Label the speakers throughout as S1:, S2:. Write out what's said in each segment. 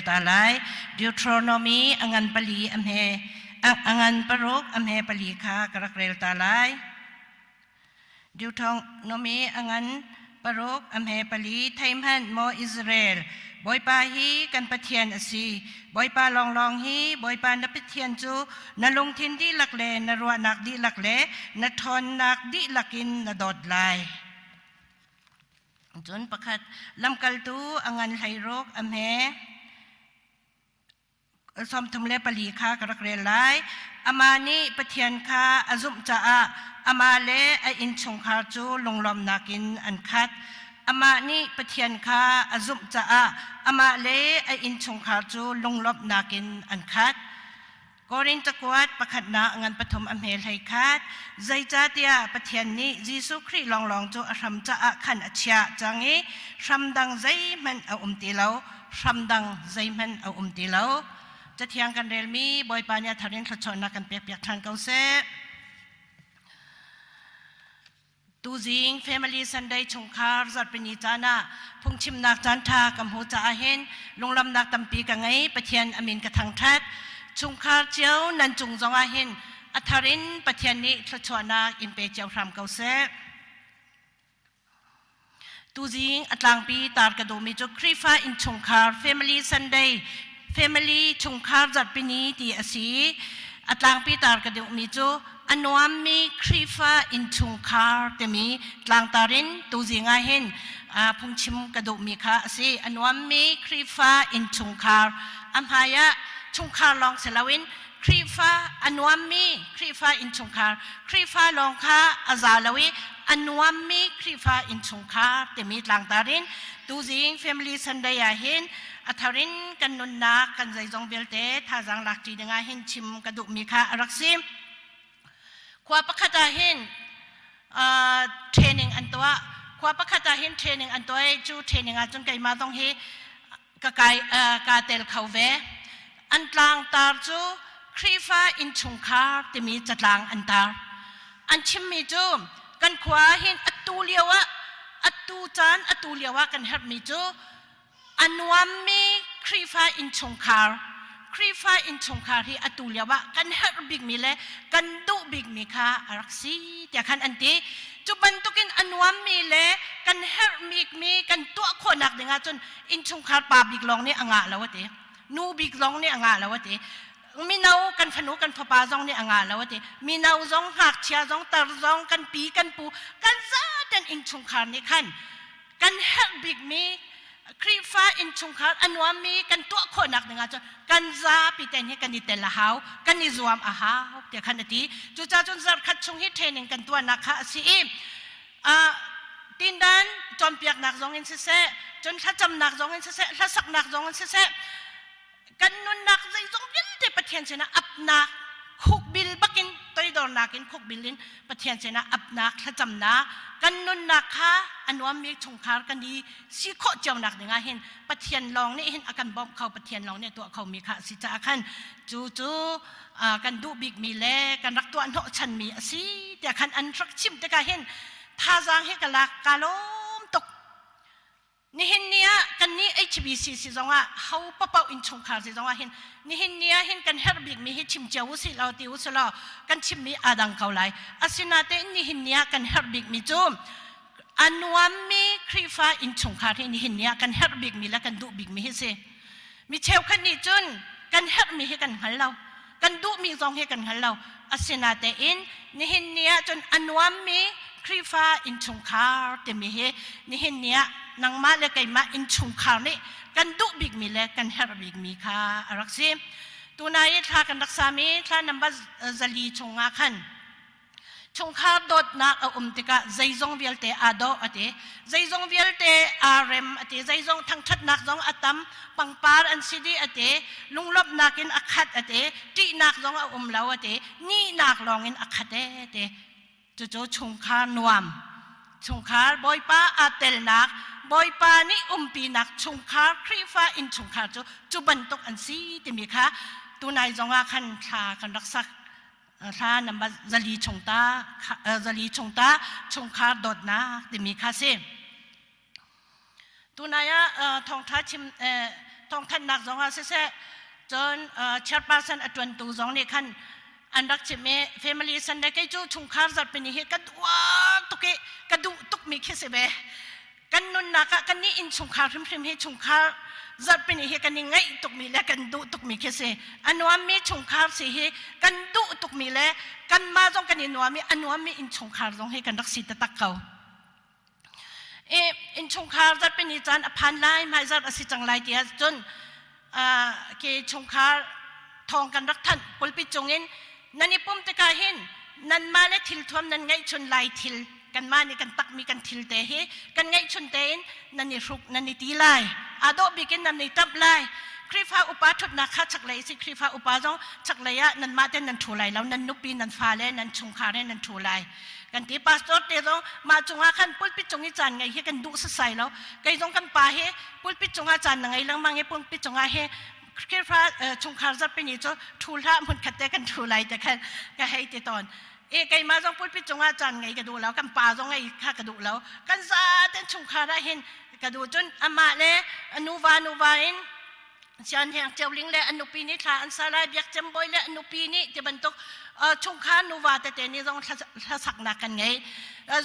S1: ta lai. Deuteronomy a ngan pali a hme a ngan paruk a hme pali kha ka rak rel ta lai. Deuteronomy a ngan paruk a hme pali theihmanh maw Israel Bawipa hi kan Pathian a si. Bawipa lawnglawng hi Bawipa na Pathian cu na lungthin dihlak le na ruahnak dihlak le na ṭhawnnak dihlak in na dawt lai. Cun pakhat lamkaltu a ngan hleiruk a hme 34 kha ka rak rel lai. Amah nih Pathian kha a zumh caah amah le a innchungkhar cu lunglawmhnak in an khat. Amah nih Pathian kha a zumh caah amah le a innchungkhar cu lunglawmhnak in an khat. Korin cakuat pakhatnak ngan pathum a hme hlei khat. Zeicahtiah Pathian nih Jesuh Khrih lawnglawng cu a hram caah khan a chiah cang i hram dang zeihmanh a um ti lo. Hram dang zeihmanh a um ti lo. Cathiang kan relmi Bawipa nih a thar in thluachuahnak kan pekpiak ṭhan ko seh. Tuzing Family Sunday chungkhar zarhpini caan ah phungchimnak caanṭha ka hmu caah hin lunglamnak tampi ka ngei. Pathian a min ka thangṭhat. Chungkhar cio nan cung zongah hin a thar in Pathian nih thluachuahnak in pe cio hram ko seh. Tuzing a tlangpi tar ka duhmi cu Khrihfa innchungkhar Family Sunday Family chungkhar zarhpini ti a si. A tlangpi tar ka duhmi cu a nuammi Khrihfa innchungkhar timi tlangtar in tuzing ah hin phungchim ka duhmi kha a si. A nuammi Khrihfa innchungkhar a hmai ah chungkhar lawng si loin Khrihfa a nuammi Khrihfa innchungkhar Khrihfa lawng kha a za lo i a nuammi Khrihfa innchungkhar timi tlangtar in tuzing Family Sunday ah hin a thar in kan nunnak kan zeizong vialte thazaang lak ṭi dingah hin chim ka duhmi kha a rak si. Khua pakhat ah hin training an tuah. Khua pakhat ah hin training an tuah i cu training ah cun keimah zong hi ka kai kaa tel kho ve. An tlangtar cu Khrihfa innchungkhar timi catlang an tar. An chimmi cu kan khua ah hin atu lio ah atu caan atu lio ah kan herhmi cu a nuammi Khrihfa innchungkhar Khrihfa innchungkhar hi atu lio ah kan herh bikmi le kan duh bikmi kha a rak si tiah khan an ti. Cu bantukin a nuammi le kan herh bikmi kan tuah khawhnak ding ahcun innchungkhar pa bik lawng nih a ngah lo a ti. Nu bik zong nih a ngah lo a ti. Mino kan fanu kan fapa zong nih a ngah lo a ti. Mino zong ngakchia zong tar zong kan pi kan pu kan zaten innchungkhar nih khan kan herh bikmi Khrihfa innchungkhar a nuammi kan tuah khawhnak ding ahcun kan zapi ten hi kan i tel a hau kan i zuam a hau tiah khan a ti cucaah cun zarhkhat chung hi training kan tuahnak kha a si i tindan cawnpiaknak zong in siseh cun thlacamnak zong in siseh hlasaknak zong in siseh kan nunnak zeizong vialte Pathian sinah apnak khukbil bakin toidornak in khukbil in Pathian sinah apnak thlacamnak kan nunnak kha a nuammi chungkhar kan i si khawh cionak dingah hin Pathian lawng nih hin a kan bawmh kho Pathian lawng nih tuah khomi kha a si caah khan cu cu kan duh bikmi le kan rak tuah hnawhchanmi a si tiah khan an rak chim tikah hin thazaang hi ka lak ka lawm tuk Nihin ni ah kannih HBC si zongah ho papoh innchungkhar si zongah hin nihin ni ah hin kan herh bikmi hi chim cio usih law ti usih law kan chimmi aa dang ko lai. Asinain nihin ni ah kan herh bikmi cu a nuammi Khrihfa innchungkhar hi nihin ni ah kan herh bikmi le kan duh bikmi hi si. Mi cheukhat nih cun kan herhmi hi kan hngal lo. Kan duhmi zong hi kan hngal lo. Asinain nihin ni ah cun a nuammi Khrihfa innchungkhar timi hi nihin ni ah nangmah le keimah innchungkhar nih kan duh bikmi le kan herh bikmi kha a rak si. Tunai i thla kan rak sami thla number 4 chungah khan Chungkhar dawtnak a um tikah zeizong vialte aa dawh a ti. Zeizong vialte aa rem a ti. Zeizong thangṭhatnak zong a tam. Pangpar an si dih a ti. Lunglawmhnak in a khat a ti. Ṭihnak zong a um lo a ti. Nihnak lawng in a khat e a ti. Cucu chungkhar nuam. Chungkhar Bawipa aa telnak, Bawipa nih umpinak chungkhar Khrihfa innchungkhar cu cu bantuk an si timi kha tunai zongah khan thla kan rak sak. Hla number 4 chung ta 4 chung ta chungkhar dawtnak timi kha si. Tunai ah thawngtha chim. Thawngthanhnak zong ah siseh, cun chairperson a ṭuantu zong nih khan an rak chim i family Sunday kei cu chungkhar zarhpini hi ka duar tuk i ka duh tukmi khi si ve. Kan nunnak ah kan nih innchungkhar hrimhrim hi chungkhar zarhpini hi kan i ngaih tukmi le kan duh tukmi khi si. A nuammi chungkhar si hi kan duh tukmi le kanmah zong kan i nuam i a nuammi innchungkhar zong hi kan rak si taktak ko. I innchungkhar zarhpini caan a phan lai, hmaizarh a si cang lai ti ahcun ke chungkhar thawng kan rak thanh pulpit cungin nan i pum tikah hin nanmah le thilthuam nan ngeihchun lai thil kanmah nih kan takmi kan thil te hi kan ngeihchun tein nan i hruk nan i ti lai aa dawh bik in nan i ṭamh lai. Khrihfa upa ṭhutnak kha chaklei si. Khrihfa upa zong chaklei ah nanmah ten nan ṭhu lai lo, nan nupi, nan fale, nan chungkhar he nan ṭhu lai kan ti. Pastor te zong mah cungah khan pulpit cung i caan ngei hi kan duh sasai lo. Kei zong kan pa hi pulpit cungah caan na ngei lengmang i pulpit cungah hi Khrihfa chungkhar zarhpini cu ṭhu hlah, hmun khat te kan ṭhu lai te khan ka hei ti tawn. E keimah zong pulpit cungah caan ngei ka duh lo, kan pa zong ngei kha ka duh lo. Kan zaten chungkhar ah hin ka duh. Cun amah le nuva nuva in Sian Heng Ceuling le an nupi nih thla an sa lai, Biak Cem Bawi le an nupi nih ti bantuk chungkhar nuva tete nih zong hlasaknak kan ngei.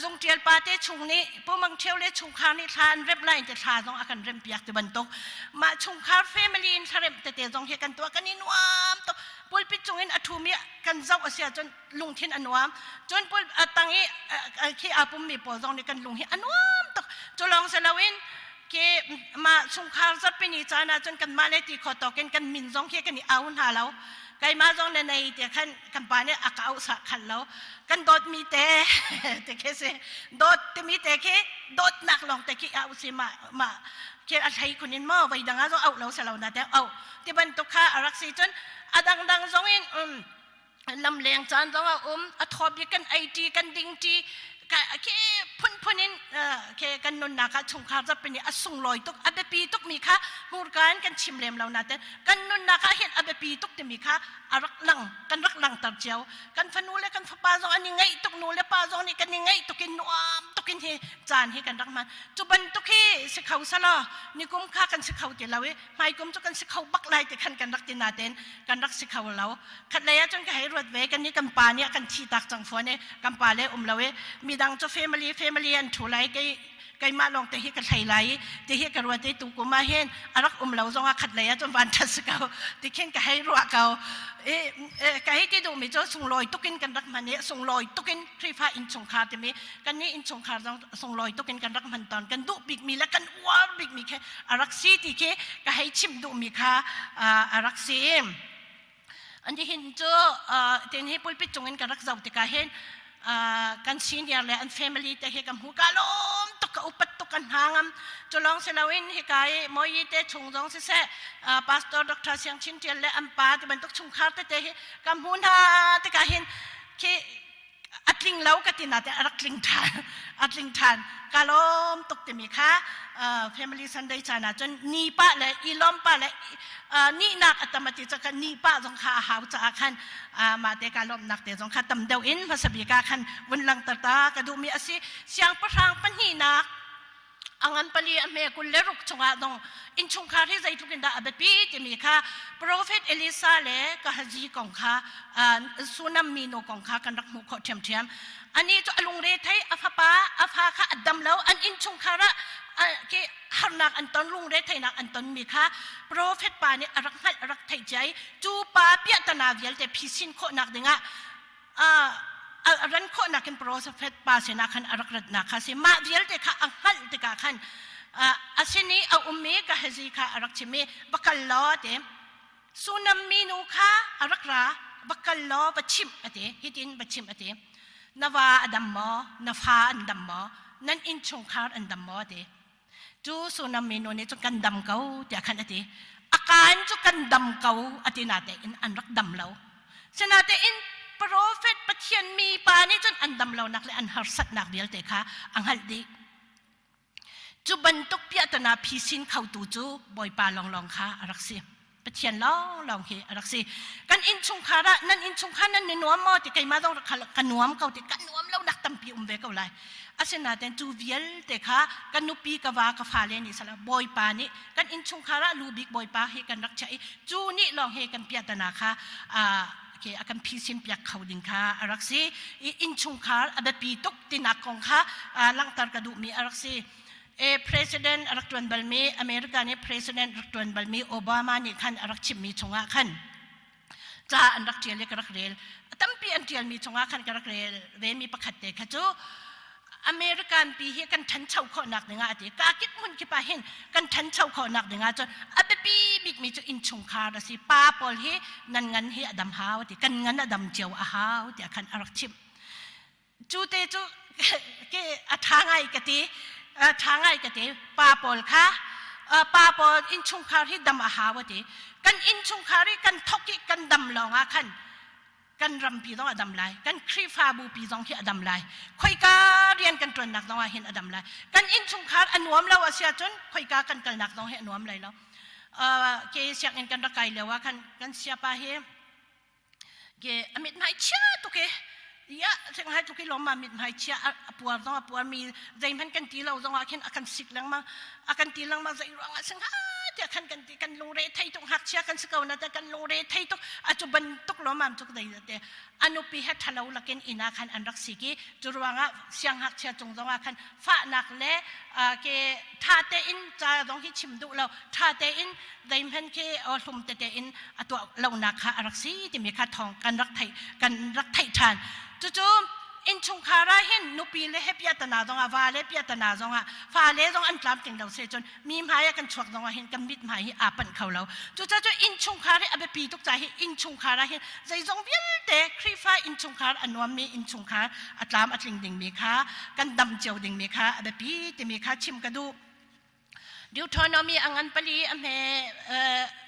S1: Zung Ṭial pa te chung nih Pu Mang Ṭhio le chungkhar nih thla an remh lai ti thla zong a kan remh piak ti bantuk mah chungkhar family in thlaremh tete zong hi kan tuah, kan i nuam tuk. Pulpit cungin a ṭhumi kan zoh a si ahcun lungthin a nuam, cun pul a tang i khi aa pummi pawl zong nih kan lung hi a nuam tuk. Cu lawng si loin ke mah chungkhar zarhpini caan ah cun kanmah le ti kho tawk in kan min zong khi kan i au hna lo. Keimah zong na nei ti khan kan pa nih a ka auh sah khan lo. Kan dawtmi te ti khi si, dawt timi te khi dawtnak lawng te khi au si. Mah mah khi a hlei khun in maw voi dang ah zong auh lo si lo na te auh ti bantuk kha a rak si. Cun a dangdang zong in lamleng caan zong a um, a thaw bik kan ei ṭi, kan ding ṭi khi phunphun in khi kan nunnak ah chungkhar zapi nih a sunglawi tuk, a biapi tuk mi kha hmurka in kan chim lem lo nain kan nunnak ah hin a biapi tuk timi kha a rak lang, kan rak langter cio. Kan fanu le kan fapa zong an i ngaih tuk, nu le pa zong nih kan i ngaih tuk in nuam tuk in hi caan hi kan rak hman. Cu bantuk hi si kho selaw nikum kha kan si kho ti lo i hmaikum cu kan si kho bak lai ti khan kan rak ti nain kan rak si kho lo. Khatlei ah cun ka hei ruat ve, kan nih kan pa nih a kan thi tak cang fawn i kan pa le um lo i midang cu family family an ṭhu lai, kei keimah lawng te hi ka hlei lai i ti hi ka ruat i tu kum ah hin a rak um lo zong ah khatlei ah cun van ṭhat si ko ti khin ka hei ruah ko. I ka hei ti duhmi cu sunglawi tukin kan rak hman i sunglawi tukin Khrihfa innchungkhar timi kan nih innchungkhar zong sunglawi tukin kan rak hman tawn, kan duh bikmi le kan uar bikmi khi a rak si ti khi ka hei chim duhmi kha a rak si. An hin cu tin hi pulpit cungin ka rak zoh tikah hin kan senior le an family te hi ka hmu, ka lawm tuk, ka upat tuk, ka hna ngam. Cu lawng si loin hika i Moyi te chung zong siseh, Pastor Dr. Siang Chin Tial le an pa ti bantuk chungkhar tete hi ka hmu hna tikah hin khi a tling lo ka ti na te a rak tling ṭhan, a tling ṭhan, ka lawm tuk timi kha. Family Sunday caan ah cun ni pah le i lawm pah le nihnak a tam a ti ca ni pah zong kha a hau caah khan mah te ka lawmhnak te zong kha tam deuh in hmasa bik ah khan vun langhter ta ka duhmi a si. Siangpahrang pahnihnak a ngan pali a hme 26 chungah dong innchungkhar hi zeitluk in dah a biapi timi kha Profet Elisa le Gehazi kong kha, Sunam minu kong kha kan rak hmuh khawh ṭhiamṭhiam. Ani cu a lungre thei, a fapa a fa kha a dam lo, an innchungkhar ah ke harnak an ton, lungre theinak an ton mi kha profet pa nih a rak hngalh, a rak theih cia i cu pa piahtana vialte phisin khawhnak dingah a ran khawhnak in profet pa sinah khan a rak ratnak kha si. Mah vialte kha a hngalh tikah khan a sin i a ummi Gehazi kha a rak chim i va kal law te Sunam minu kha a rak ra, va kal law va chimh a ti, hitin va chimh a ti: na va a dam maw, na fa an dam maw, nan innchungkhar an dam maw? a ti. Cu Sunam minu nih cun kan dam ko tiah khan a ti. A kaan cu kan dam ko a ti natein an rak dam lo. Sinatein profet Pathian mi pa nih cun an dam lonak le an harsatnak vialte kha a hngalh dih. Cu bantuk piahtana phisin khotu cu Bawipa lawnglawng kha a rak si. Pathian lawnglawng hi a rak si. Kan innchungkhar ah nan innchungkhar nan ni nuam maw ti keimah zong ka nuam ko ti kan nuam lo nak tampi um ve ko lai. Asinain cu vialte kha kan nupi ka va ka fale nih sala Bawipa nih kan innchungkhar ah lu bik Bawipa hi kan rak chiah i cu nih lawng hi kan piahtana kha ke a kan phisin piak kho ding kha a rak si. I innchungkhar a biapi tuk tinak kong kha langhter ka duhmi a rak si. E president a rak tuan balmi America nih president rak tuan balmi Obama nih khan a rak chimmi chungah khan ca an rak tial i ka rak rel tampi an tialmi chungah khan ka rak rel ve mi pakhat te kha cu American pi hi kan ṭhancho khawhnak dingah a ti ka kip hmun kip ah hin kan ṭhancho khawhnak dingah cun a biapi bikmi cu innchungkhar a si pa pawl hi nan ngan hi a dam hau ti kan ngan a dam cio a hau tiah khan a rak chimh Cu te cu ke a ṭha ngai ka ti. A ṭha ngai ka ti. Pa pawl kha pa pawl innchungkhar hi dam a hau a ti. Kan innchungkhar hi kan thok i kan dam lawng ah khan kan rampi zong a dam lai. Kan Khrihfabu pi zong hi a dam lai. Khoika rian kan ṭuannak zong ah hin a dam lai. Kan innchungkhar a nuam lo a si ahcun khoika kan kalnak zong hi a nuam lai lo. Ke sianginn kan rak kai lio ah khan kan siapa hi Ke a mithmai chia tuk i ya thenghai tuk i lawm ma mithmai chia a puar zong a puar mi zeihmanh kan ti lo zong ah khin a kan sik lengmang a kan ti lengmang zei ruang ah sing ha tiah khan kan ti kan lungre thei tuk ngakchia kan si ko na te kan lungre thei tuk a cu bantuk lawmam cuk dei te anupi he thalo lakin ina khan an rak sik i cu ruangah siang ngakchia cung zong ah khan fahnak le ke tha tein ca zong hi chim duh lo tha tein zeihmanh khi hlum tete in a tuah lonak kha a rak si timi kha thawng kan rak theih kan rak theih ṭhan. Cucu innchungkhar ah hin nupi le he piahtana zong ah va le piahtana zong ah fa le zong an tlamtling lo se cun mi hmai ah kan chuak zong ah hin kan mit hmai hi aa panh kho lo. Cucaah cu innchungkhar hi a biapi tuk ca hi innchungkhar ah hin zeizong vialte Khrihfa innchungkhar a nuammi innchungkhar a tlam a tling dingmi kha kan dam cio dingmi kha a biapi timi kha chim ka duh. Deuteronomy a ngan pali a hme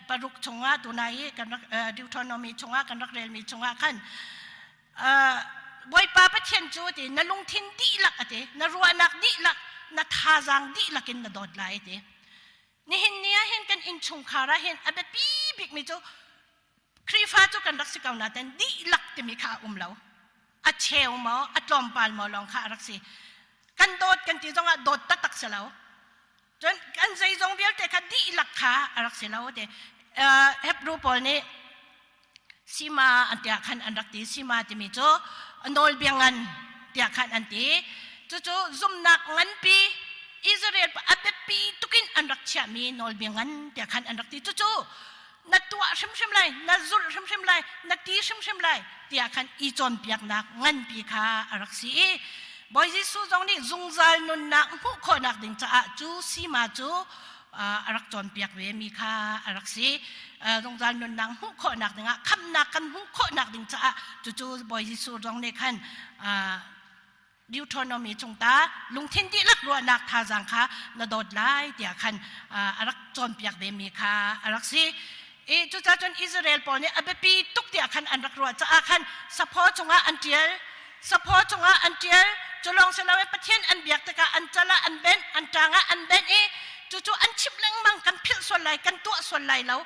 S1: paruk chungah tunai i kan rak Deuteronomy chungah kan rak relmi chungah khan Bawipa Pathian cu ti na lungthin dihlak a ti na ruahnak dihlak na thazaang dihlak in na dawt lai ti nihin ni ah hin kan innchungkhar ah hin a biapi bikmi cu Khrihfa cu kan rak si ko nain dihlak timi kha a um lo a cheu maw a tlawmpal maw lawng kha a rak si kan dawt kan ti zongah dawt taktak si lo cun kan zeizong vialte kha dihlak kha a rak si lo te Hebrew pawl nih sima an tiah khan an rak ti sima timi cu nawlbia ngan tiah khan an ti cucu zumnak nganpi Israel a biapi tukin an rak chiahmi nawlbia ngan tiah khan an rak ti cucu na tuah hrimhrim lai na zulh hrimhrim lai na ti hrimhrim lai tiah khan i cawnpiaknak nganpi kha a rak si i Bawi Jesuh zong nih zungzal nunnak hmuh khawhnak ding caah cu sima cu a rak cawnpiak ve mi kha a rak si zungzal nunnak hmuh khawhnak dingah khamnak kan hmuh khawhnak ding caah cucu Bawi Jesuh zong nih khan Deuteronomy chung ta lungthin dihlak ruahnak thazaang kha na dawt lai tiah khan a rak cawnpiak ve mi kha a rak si. I cucaah cun Israel pawl nih a biapi tuk tiah khan an rak ruah caah khan saphaw cungah an ṭial. Saphaw cungah an ṭial. Cu lawng si loin Pathian an biak tikah an cal ah an benh, an ṭang ah an benh i cucu an chimh lengmang kan philh sual lai, kan tuah sual lai lo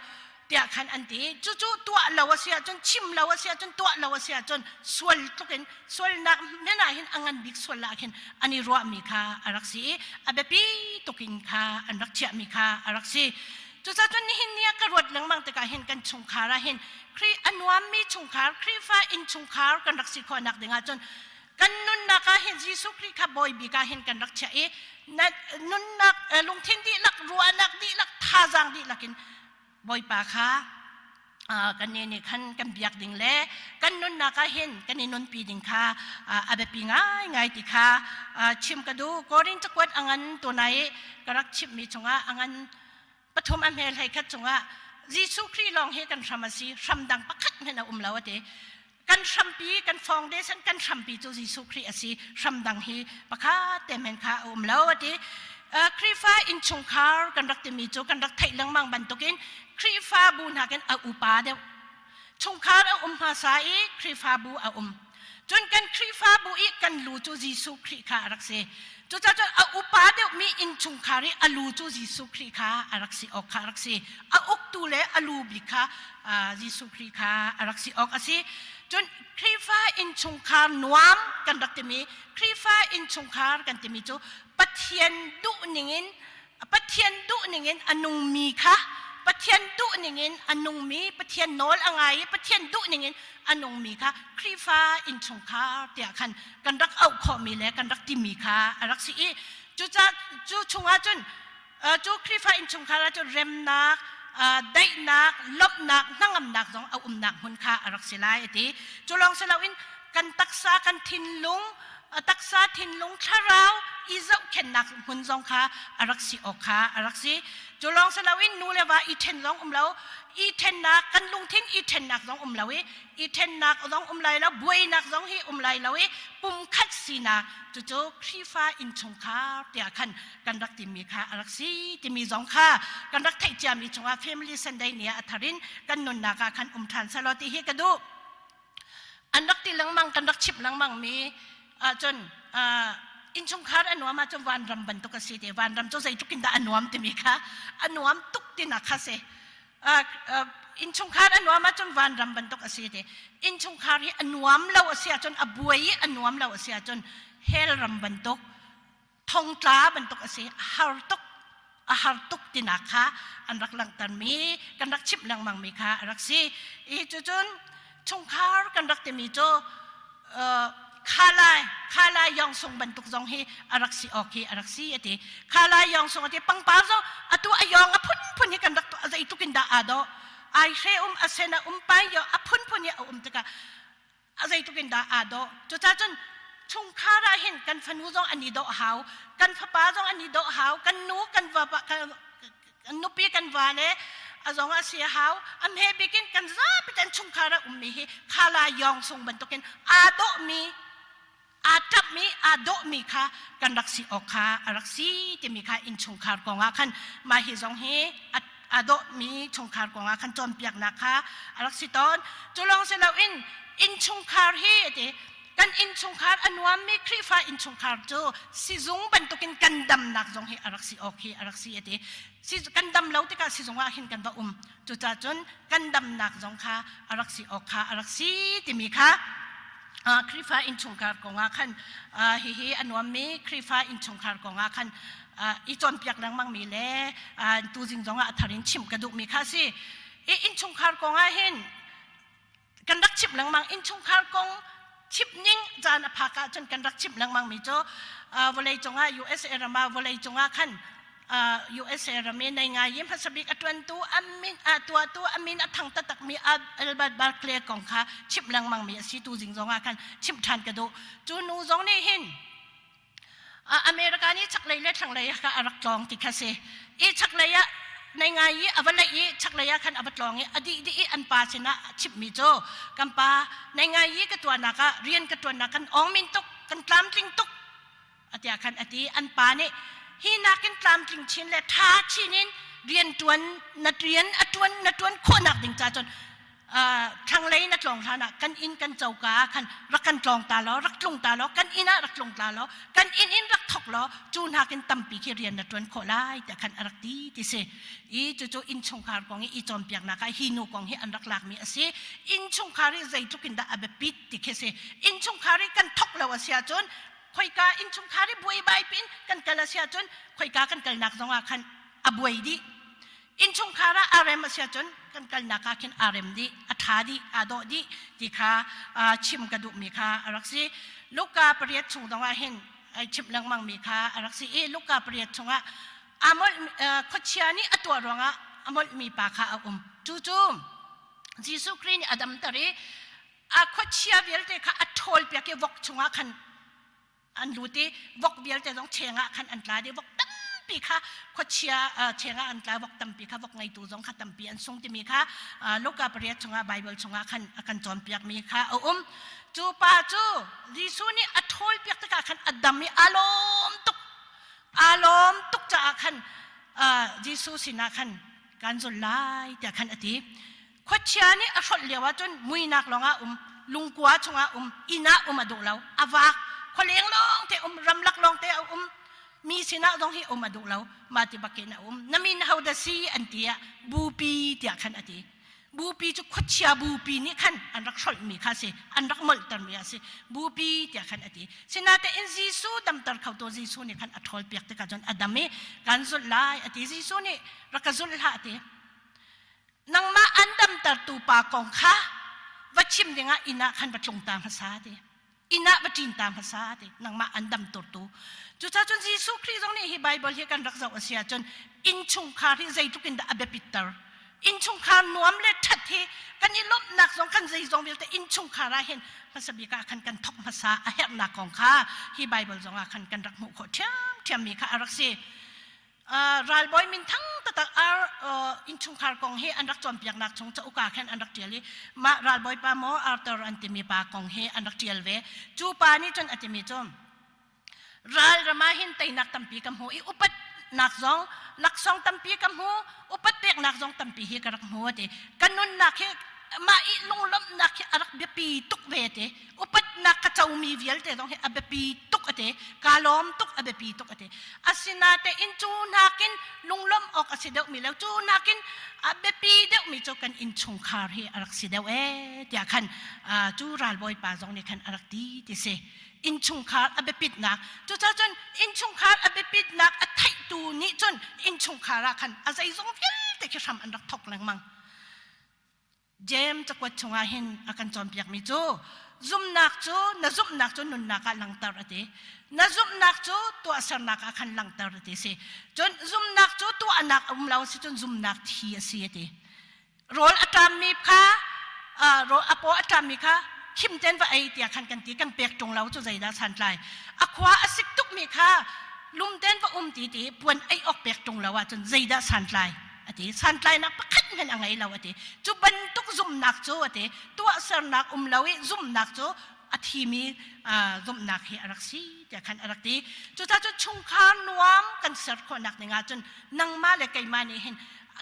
S1: tiah khan an ti. Cucu tuah lo a si ahcun, chim lo a si ahcun, tuah lo a si ahcun sual tluk in sualnak men ah hin a ngan bik sual ah khin an i ruahmi kha a rak si i a biapi tuk in kha an rak chiahmi kha a rak si. Cucaah cun nihin ni ah ka ruat lengmang tikah hin kan chungkhar ah hin Khrih a nuammi chungkhar, Khrihfa innchungkhar kan rak si khawhnak ding ahcun kan nunnak ah hin Jesuh Khrih kha bawi bik ah hin kan rak chiah i nunnak lungthin dihlak, ruahnak dihlak, thazaang dihlak in Bawipa kha kan nih nih khan kan biak ding le kan nunnak ah hin kan i nunpi ding kha a biapi ngaingai ti kha chim ka duh. Korin cakuat a ngan tunai ka rak chimmi chungah a ngan pathum a hmel hlei khat chungah Jesuh Khrih lawng hi kan hram a si, hram dang pakhat hmanh a um lo a ti. Kan hrampi, kan foundation kan hrampi cu Jesuh Khrih a si. Hram dang hi pakhat te men kha a um lo a ti. Khrihfa innchungkhar kan rak timi cu kan rak theih lengmang bantukin Khrihfabu nakin a upa deuh. Chungkhar a um hmasa i Khrihfabu a um. Cun kan Khrihfabu i kan lu cu Jesuh Khrih kha a rak si. Cucaah cun a upa deuhmi innchungkhar i a lu cu Jesuh Khrih kha a rak si awk kha a rak si. A uktu le a lu bik kha Jesuh Khrih kha a rak si awk a si. Cun Khrihfa innchungkhar nuam kan rak timi Khrihfa innchungkhar kan timi cu Pathian duh ningin Pathian duh ningin a nungmi kha Pathian duh ningin a nungmi Pathian nawl a ngai i Pathian duh ningin a nungmi kha Khrihfa innchungkhar tiah khan kan rak auh khawhmi le kan rak timi kha a rak si i cucaah cu chungah cun cu Khrihfa innchungkhar ah cun remnak daihnak lawmhnak hnangamnak zong a umnak hmun kha a rak si lai a ti. Cu lawng si loin kan taksa kan thinlung taksa thinlung thlarau i zohkhenhnak hmun zong kha a rak si awk kha a rak si. Cu lawng si loin nu le va i ṭhen zong um lo, i ṭhennak kan lungthin i ṭhennak zong um lo i i ṭhennak zong um lai lo, buainak zong hi um lai lo i pumkhat sinak cucu Khrihfa innchungkhar tiah khan kan rak timi kha a rak si timi zong kha kan rak theih ciami chungah Family Sunday ni ah a thar in kan nunnak ah khan um ṭhan selaw ti hi ka duh. An rak ti lengmang kan rak chimh lengmang mi ahcun innchungkhar a nuam ahcun vanram bantuk a si te. Vanram cu zeitluk in dah a nuam timi kha a nuam tuk tinak kha si. Innchungkhar a nuam ahcun vanram bantuk a si te. Innchungkhar hi a nuam lo a si ahcun a buai i a nuam lo a si ahcun hell ram bantuk thongtla bantuk a si. A har tuk a har tuk tinak kha an rak langhtermi kan rak chimh lengmangmi kha a rak si. I cucun chungkhar kan rak timi cu khalai khalai yong sung bantuk zong hi a rak si awk hi a rak si a ti. Khalai yong sung a ti pangpar zong atu a yong a phunphun hi kan rak zeitluk in dah aa dawh. Ai hre um a sen a um pai yo a phunphun hi a um tikah a zeitluk in dah aa dawh. Cucaah cun chungkhar ah hin kan fanu zong an i dawh hau, kan fapa zong an i dawh hau, kan nu kan va kan nupi kan va le a zong a si hau. A hme bik in kan zapi ten chungkhar ah ummi hi khala yong sung bantukin aa dawhmi aa ṭapmi aa dawhmi kha kan rak si awk kha a rak si timi kha innchungkhar kong ah khan mah hi zong hi a a dawhmi chungkhar kong ah khan cawnpiaknak kha a rak si tawn. Cu lawng si loin innchungkhar hi ati kan innchungkhar a nuammi Khrihfa innchungkhar cu sizung bantukin kan damnak zong hi a rak si awk hi a rak si ati. Kan dam lo tikah sizung ah hin kan va um. Cucaah cun kan damnak zong kha a rak si awk kha a rak si timi kha Khrihfa innchungkhar kong ah khan hihi a nuammi Khrihfa innchungkhar kong ah khan i cawnpiak lengmangmi le tuzing zong ah a thar in chimh ka duhmi kha a si. I innchungkhar kong ah hin kan rak chimh lengmang innchungkhar kong chimh ning caan a phak ahcun kan rak chimh lengmangmi cu vawlei cungah USA ram ah vawlei cungah khan USA ram i nei ngai i hmasa bik a ṭuantu a min a tuahtu a min a thang taktakmi Albert Barclay kong kha chimh lengmangmi a si tu zing zong ah khan chimh ṭhan ka duh. Cu nu zong nih hin America nih chaklei le thlanglei kha a rak tlawng ti kha si. I chaklei ah nei ngai i a va leih i chaklei ah khan a va tlawng i a dih dih i an pa sinah a chimhmi cu kan pa nei ngai i ka tuahnak ah rian ka ṭuannak kan awng min tuk kan tlamtling tuk atiah khan a ti. An pa nih hi nakin tlamtling chin le ṭha chin in rian ṭuan na rian a ṭuan na ṭuan khawhnak ding ca cun thlanglei na tlawng hlan ah kan inn kan coka ah khan rak kan tlawng ta law rak tlung ta law kan inn ah rak tlung ta law kan inn in rak thok law cu nakin tampi khi rian na ṭuan khawh lai tiah khan a rak ti ti si. I cucu innchungkhar kong i i cawnpiaknak ah hi nu kong hi an rak lakmi a si. Innchungkhar hi zeitluk in dah a biapit ti khi si. Innchungkhar hi kan thok lo a si ahcun khoika innchungkhar i buaibai pin kan kal a si ahcun khoika kan kalnak zongah khan a buai dih. Innchungkhar ah aa rem a si ahcun kan kalnak ah khin aa rem dih, a ṭha dih, aa dawh dih ti kha chim ka duhmi kha a rak si. Luka pariat chung zongah hin ai chimh lengmangmi kha a rak si i Luka pariat chungah aa molh khuachia nih a tuah ruangah a molhmi pa kha a um. Cu cu Jesuh Khrih nih a damter i a khuachia vialte kha a ṭhawlpiak i vok chungah khan an lut i vok vialte zong cheng ah khan an tla dih. Vok tampi kha khuachia cheng ah an tla, vok tampi kha vok ngeitu zong kha tampi an sung timi kha Luka pariat chungah Bible chungah khan a kan cawnpiakmi kha a um. Cu pa cu Jesuh nih a ṭhawlpiak tikah khan a dam i aa lawm tuk. Aa lawm tuk caah khan Jesuh sinah khan kan zul lai tiah khan a ti. Khuachia nih a hrolh lio ahcun muinak lawngah um, lungkua chungah um, inn ah um a duh lo. A vak. Khualeng lawng te um, ramlak lawng te a um. Mi sinah zong hi um a duh lo. Mah ti bakin a um. Na min ho dah si an ti ah bupi tiah khan a ti. Bupi cu khuachia bupi nih khan an rak hrolhmi kha si, an rak molhtermi a si. Bupi tiah khan a ti. Sinain Jesuh damter khotu Jesuh nih khan a ṭhawlpiak tikah cun a dam i kan zulh lai a ti. Jesuh nih rak ka zulh hlah a ti. Nangmah an damtertu pa kong kha va chim dingah inn ah khan va tlung ta hmasa ti. Inn ah va ṭin ta hmasa ti. Nangmah an damtertu. Cucaah cun Jesuh Khrih zong nih hi Baibal hi kan rak zoh a si ahcun innchungkhar hi zeitluk in dah a biapitter. Innchungkhar nuam le ṭhat hi kan i lawmhnak zong kan zeizong vialte innchungkhar ah hin hmasa bik ah khan kan thok hmasa a herhnak kong kha hi Baibal zong ah khan kan rak hmuh khawh ṭhiamṭhiammi kha a rak si. Ralbawi minthang taktak ar innchungkhar kong hi an rak cawnpiaknak chung cauk ah khan an rak ṭial i mah ralbawi pa maw Arthur an timi pa kong hi an rak ṭial ve. Cu pa nih cun a timi cu ral ram ah hin teinak tampi ka hmu i upatnak zong laksawng tampi ka hmu, upat peknak zong tampi hi ka rak hmu a ti. Ka nunnak hi mah i lunglawmhnak hi a rak biapi tuk ve ti. Upatnak ka comi vialte zong hi a biapi tuk a ti. Kaa lawm tuk a biapi tuk a ti. Asinain cu nakin lunglawmh awk a si deuhmi le cu nakin a biapi deuhmi cu kan innchungkhar hi a rak si deuh ee tiah khan cu ralbawi pa zong nih khan a rak ti ti si. Innchungkhar a biapitnak cucaah cun innchungkhar a biapitnak a theihtu nih cun innchungkhar ah khan a zeizong vialte khi hram an rak thok lengmang. James cakuat chungah hin a kan cawnpiakmi cu zumnak cu na zumhnak cu nunnak ah langhter a ti. Na zumhnak cu tuahsernak ah khan langhter a ti si. Cun zumnak cu tuahnak a um lo si cun zumnak thi a si a ti. Rawl a ṭammi kha rawl a paw a ṭammi kha khim ten va ei tiah khan kan ti kan pek ṭung lo cu zeidah santlai. A khua a sik tukmi kha lum ten va um ti ti puan ei awk pek ṭung lo ahcun zeidah santlai. A ti. Santlainak pakhat hmanh a ngei lo a ti. Cu bantuk zumhnak cu a ti. Tuahsernak um lo i zumhnak cu a thimi zumhnak hi a rak si tiah khan a rak ti. Cucaah cun chungkhar nuam kan ser khawhnak ding ahcun nangmah le keimah nih hin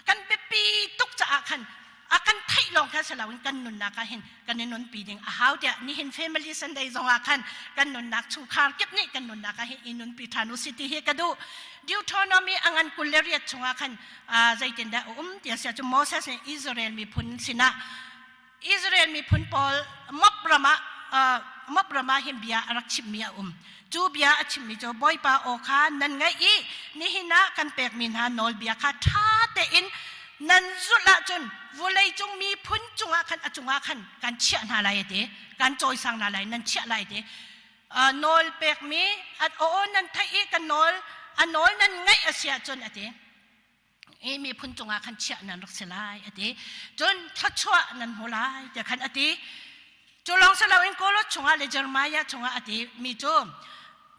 S1: kan biapi tuk caah khan a kan theih lawng khan si loin kan nunnak ah hin kan i nunpi ding a hau tiah nihin family Sunday zong ah khan kan nunnak chungkhar kip nih kan nunnak ah hin i nunpi ṭhan u si ti hi ka duh. Deuteronomy a ngan 28 chungah khan zeitindah a um ti a si ahcun Moses nih Israel miphun sinah Israel miphun pawl Moab ram ah Moab ram ah hin bia a rak chimmi a um. Cu bia a chimmi cu Bawipa aw kha nan ngaih i nihin ah kan pekmi hna nawlbia kha ṭha tein nan zulh ahcun vawleicung miphun cungah khan a cungah khan kan chiah hna lai a ti. Kan cawisang hna lai, nan chiah lai a ti. Nawl pekmi aw nan theih i kan nawl a nawl nan ngaih a si ahcun a ti. I miphun cungah khan chiah nan rak si lai a ti. Cun thluachuah nan hmu lai tiah khan a ti. Cu lawng si loin Kolos chungah le Jeremiah chungah a ti mi cu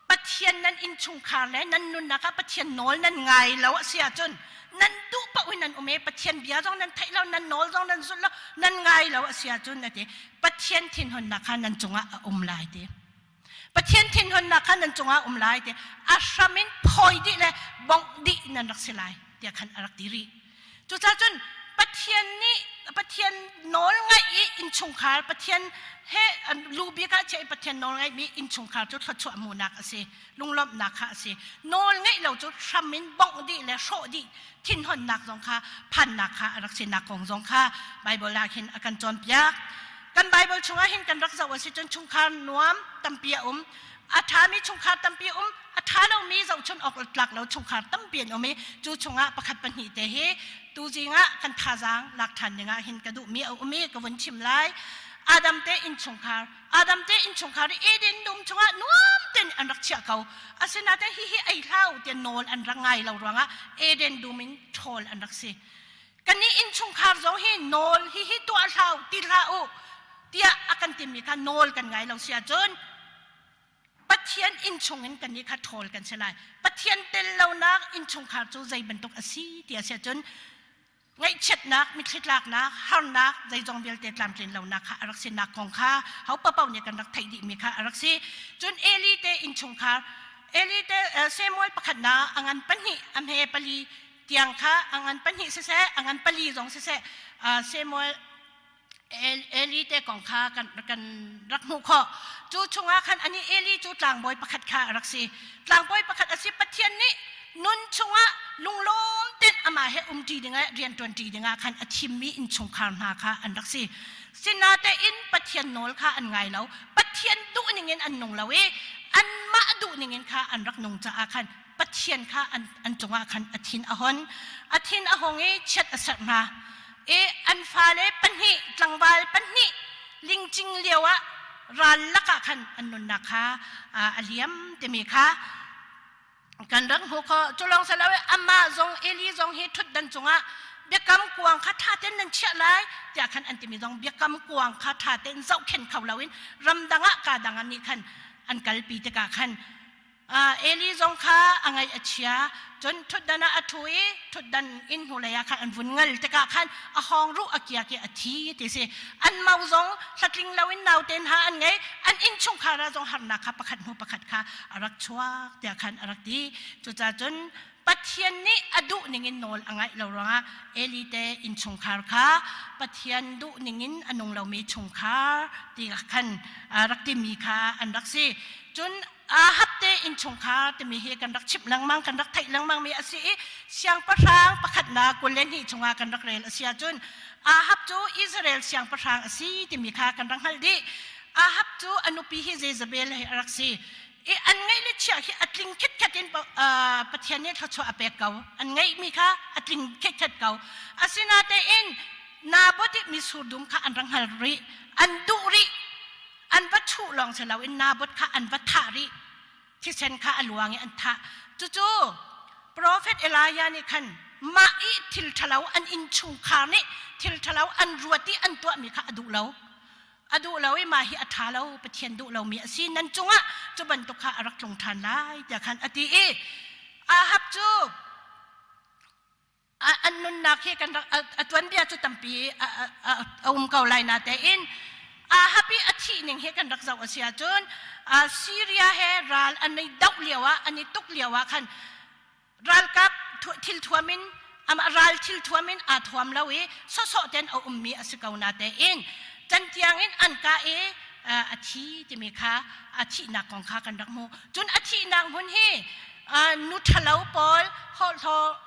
S1: Pathian nan innchungkhar le nan nunnak ah Pathian nawl nan ngai lo a si ahcun nan duh paoh in nan um i Pathian bia zong nan theih lo nan nawl zong nan zulh lo nan ngai lo a si ahcun a ti Pathian thinhunnak kha nan cungah a um lai ti. Pathian thinhunnak kha nan cungah um lai ti a hram in phawi dih le bongh dih nan rak si lai tiah khan a rak ti rih. Cucaah cun Pathian nih Pathian nawl ngaih i innchungkhar Pathian he lu bik ah chiah i Pathian nawl ngaihmi innchungkhar cu thluachuah hmuhnak a si lunglawmhnak kha a si. Nawl ngeih lo cu hram in bongh dih le hrawh dih thinhonnak zong kha phannak kha a rak sinak kong zong kha Bible ah khin a kan cawnpiak. Kan Bible chungah hin kan rak zoh a si cun chungkhar nuam tampi a um. A ṭhami chungkhar tampi a um. A ṭha lomi zohchun awk tlak lo chungkhar tampi an um i cu chungah pakhat pahnih te hi tuzing ah kan thazaang lak ṭhan dingah hin ka duhmi a um i ka vun chim lai. Adam te innchungkhar Adam te innchungkhar i Eden dum chungah nuam tein an rak chiah ko. Asinain hihi ei hlah u tiah nawl an rak ngai lo ruangah Eden dum in ṭhawl an rak si. Kannih innchungkhar zong hi nawl hihi tuah hlah u ti hlah u tiah a kan timi kha nawl kan ngai lo si ahcun Pathian innchung in kannih kha ṭhawl kan si lai. Pathian tel lonak innchungkhar cu zei bantuk a si ti a si ahcun ngaihchiatnak, mitthli tlaknak, harnak, zeizong vialte tlamtlin lonak kha a rak sinak kong kha ho paoh nih kan rak theih dihmi kha a rak si. Cun Eli te innchungkhar Eli te Samuel pakhatnak a ngan pahnih a hme pali tiang kha a ngan pahnih siseh a ngan pali zong siseh Samuel Eli te kong kha kan rak hmuh khawh. Cu chungah khan ani Eli cu tlangbawi pakhat kha a rak si. Tlangbawi pakhat a si. Pathian nih nun chungah lunglawm ten amah he umṭi dingah rianṭuanṭi dingah khan a thimmi innchungkhar hna kha an rak si. Sinatein Pathian nawl kha an ngai lo. Pathian duh ningin an nung lo i anmah duh ningin kha an rak nung caah khan Pathian kha an cungah khan a thin a hon. A thin a hung i chiat a serh hna. I an fale pahnih, tlangval pahnih lingcing lio ah ral lakah khan an nunnak kha a liam timi kha kan rak hmu kho. Cu lawng si lo amah zong Eli zong hi ṭhutdan cungah biakam kuang kha ṭha tein nan chiah lai tiah khan an timi zong biakam kuang kha ṭha tein zohkhenh kho loin ramdang ah kaa dang ah nih khan an kalpi tikah khan Eli zong kha a ngaih a chia. Cun ṭhutdan ah a ṭhu i ṭhutdan inn hnulei ah khan an vun ngal tikah khan a hawng ruh a kiak i a thi ti si. An mau zong hlatling loin naute hna an ngei. An innchungkhar ah zong harnak kha pakhat hnu pakhat kha a rak chuak tiah khan a rak ti. Cucaah cun Pathian nih a duh ningin nawl a ngaih lo ruangah Eli te innchungkhar kha Pathian duh ningin a nung lomi chungkhar ti khan rak timi kha an rak si. Cun Ahab te innchungkhar timi hi kan rak chimh lengmang, kan rak theih lengmang mi a si i siangpahrang pakhatnak 22 chungah kan rak rel a si ahcun Ahab cu Israel siangpahrang a si timi kha kan rak hngalh dih. Ahab cu a nupi hi Jezebel hi a rak si. I an ngeih le chiah hi a tling khitkhet in Pathian nih thluachuah a pek ko. An ngeihmi kha a tling khitkhet ko. Asinatein Naboth i mitsur dum kha an rak hngal rih. An duh rih. An va chuh lawng si loin Naboth kha an va thah rih. Thisen kha a luang i an thah. Cucu Profet Elijah nih khan mah i thil ṭhalo an innchungkhar nih thil ṭhalo an ruat i an tuahmi kha a duh lo. A duh lo i mah hi a ṭha lo, Pathian duh lomi a si. Nan cungah cu bantuk kha a rak tlung ṭhan lai tiah khan a ti i Ahab cu an nunnak hi kan rak a tuanbia cu tampi a um ko lai na tein Ahab i a thih ning hi kan rak zoh a si ahcun Syria he ral an i doh lio ah an i tuk lio ah khan ralkap thil thuam in amah ral thil thuam in aa thuam lo i sawsawh ten a ummi a si ko na tein cantiang in an kah i a thi timi kha a thihnak kong kha kan rak hmu cun a thihnak hmun hi nu ṭhalo pawl